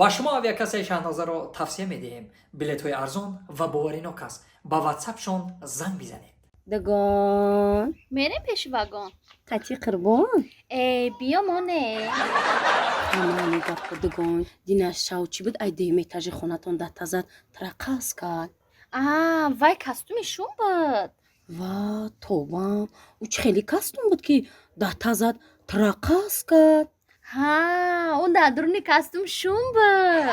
Ба шумо авиакассаи Шаҳнозаро тавсия медиҳем. Билетҳои арзон ва боваринок аст. Ба ватсапшон занг бизанед. Дагон. Мерем пеши вагон. Қати қурбон. Э, биё моне. Ҳамани гапо, дагон. Дина шав чӣ буд? Ай дуюм этажи хонатон датта зад, трақас кард. А, вай костюми шум буд. Ва тобам, ӯ чӣ хеле костюм буд, ки датта зад, трақас кард? Ҳа, ӯ дар дуруни костюм шум буд.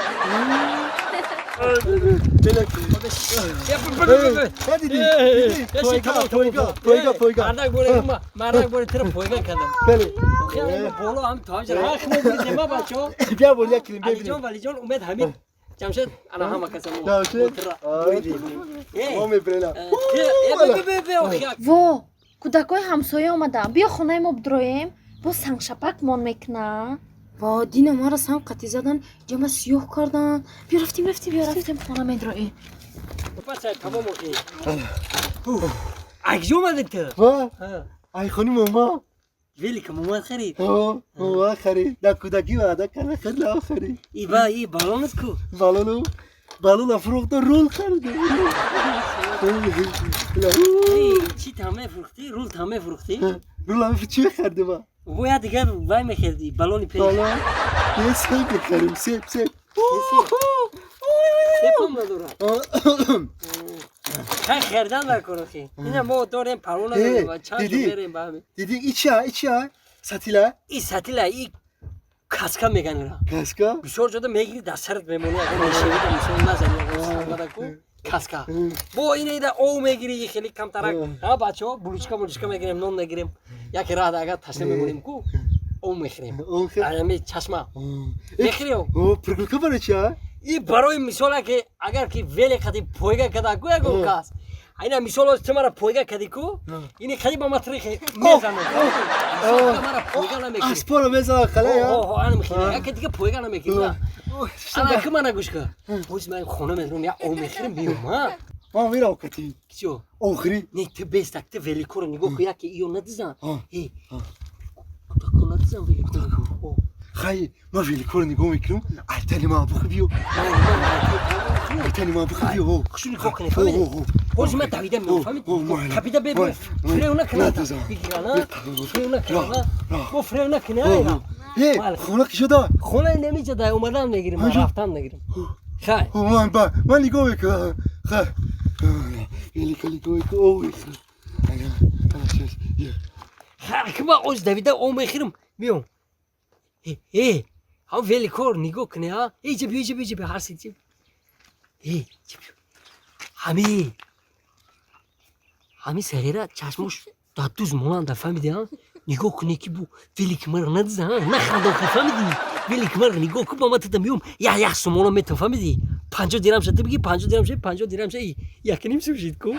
Мардак боре, мардак боре, тира пойга кардам. Боло ҳам тоҷир ҳа хмо буридем, бачаҳо. Бия бор як килим. Алиҷон, Валиҷон, Умед, Ҳамид, Ҷамшед, ана ҳама каса. Мо мебирена. Во, кӯдакҳои ҳамсоя омаданд. Биё, хонаи мо бидроем, боз сангшапак мон мекунад. Ва дина мара санг қатӣ задан, ҷама сиёҳ кардан. Биё, рафтем, рафтем. Биё, рафтем, хона медроем. Тамом, охи. Акҷо омадед ту? Ва ай хони мома. Велика момад харид? Мома харид. Дар кӯдакӣ ваъда карда, харид, харид. И ба и балонат ку? Балону, балона фурӯхта, рул харида. Чи там мефурӯхтӣ? Рул там мефурӯхтӣ? Рул ам чӣ мехардима? Бояд дигар вай мехардӣ, балони пеш. Балон е, себ мехарим, себ, себ. Себам надорад. Хай, хердан дар кор, охи. Ина мо дорем, парво надорем, чанд ҷо мерем ба ҳамин. Диди, и чия, и чия, сатила? И сатила, и каска меган ира. Каска. Бисёр ҷода мегири, дар сарат мемонӣ, ягон мешавида, мисол назани, ягон сармадаку каска. Бо ина ида ов мегири, хеле камтарак. Ҳа, бачаҳо, булочка, булочка мегирем, нон мегирем. Яке раҳда агар ташна мемонем ку, ов мехӯрем. Ами чашма. Мехӯри ов? Прогулка барои чия? И барои мисол, ки агар ки веле қади пойга када ку ягон кас. Айна мисол, ту мара пойга кади ку, ини қади ба ма трихе мезанам. Мара пойга намекунӣ. Аспора мезанам, қалая? О, ана мехӯри. Яке дига пойга намекунӣ. Ана ки мана гӯш кун. Боз ман хона медорам, як ов мехӯрем, биём, ҳа? Ман мерам кати. Чиё? Охири. Не, ту бестак, ту великоро нигоҳ кун, яке иё надизан. Э, кӯдако надизан великоро. Хай, ман великоро нигоҳ мекунам, айтани ман бухи биё. Айтани ман бухи биё. Хушу нигоҳ кунӣ, фаҳмидӣ? Боз ман давида меом, фаҳмидӣ? Капида бе, фрею накунад. Бигирана, фрею накунад. Бо фрею накунӣ, айра. Э, хона ки шуда? Хона намеҷа, дай омадан мегирим, ман рафтан мегирим. Хай. Ман ба, ман нигоҳ мекунам. Хай. Велика нигоҳ мекунам. Хай, ки ман оз давида ов мехӯрам, меом. Э, ҳам великор нигоҳ кунӣ, ҳа? Иҷа биё, иҷа биё, иҷа биё, ҳарси иҷа. Э, иҷа биё. Ҳами. Ҳами сағира чашмош дар дуз монанда, фаҳмидӣ, ҳа? Нигоҳ кунӣ, ки бу велики мара надиза, ҳа? Наханда, охи, фаҳмидӣ? Велики мара нигоҳ кун, ба ман тида меом, як як сомона метам, фаҳмидӣ? 50 дирам ша ту бигӣ, 50 дирам ша, 50 дирам ша, 1.5 сум шид ку.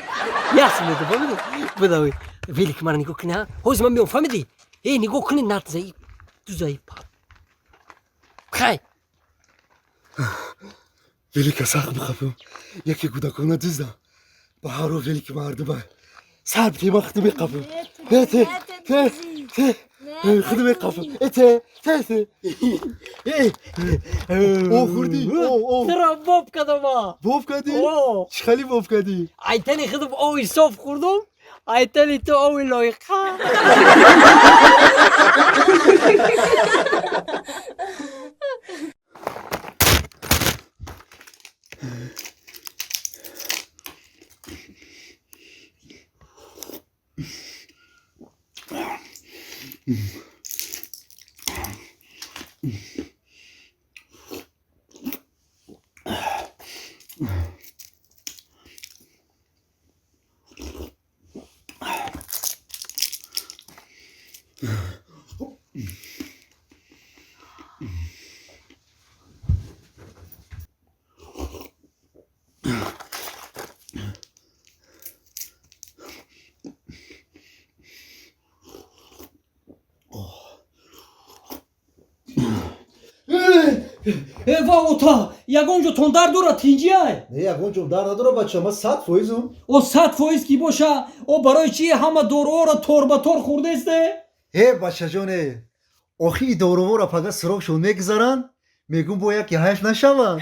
Як сум метам, фаҳмидӣ? Бидавӣ. Велики мара нигоҳ кунӣ, ҳа? Ҳозир ман меом, фаҳмидӣ? Э, нигоҳ кунӣ, надиза, дузаи пап. Хай. Велика сахт бихапам. Яке кӯдакона дуздам. Ба ҳаро велики мардума. Сар битема, худи меқапам. Те, те, те, те. Худи меқапам. Э, те, те, те. Э, о, хурдӣ. О, о. Тира боб кардам. Боб кардӣ? О. Чӣ хеле боб кардӣ? Айтани худам ови соф хӯрдум, айтани ту ови лоиқа. Э, ва ота, ягон ҷо тон дард дорад, тинҷиай? Не, ягон ҷо дард надорам, бача, ман 100 фоизум. О, 100 фоиз ки боша, о барои чи ҳама доруҳоро тор ба тор хӯрдесте? Э, бачаҷоне, охи, и доруҳоро пага срокшон мегузаранд. Мегум, бо яке ҳайф нашавад.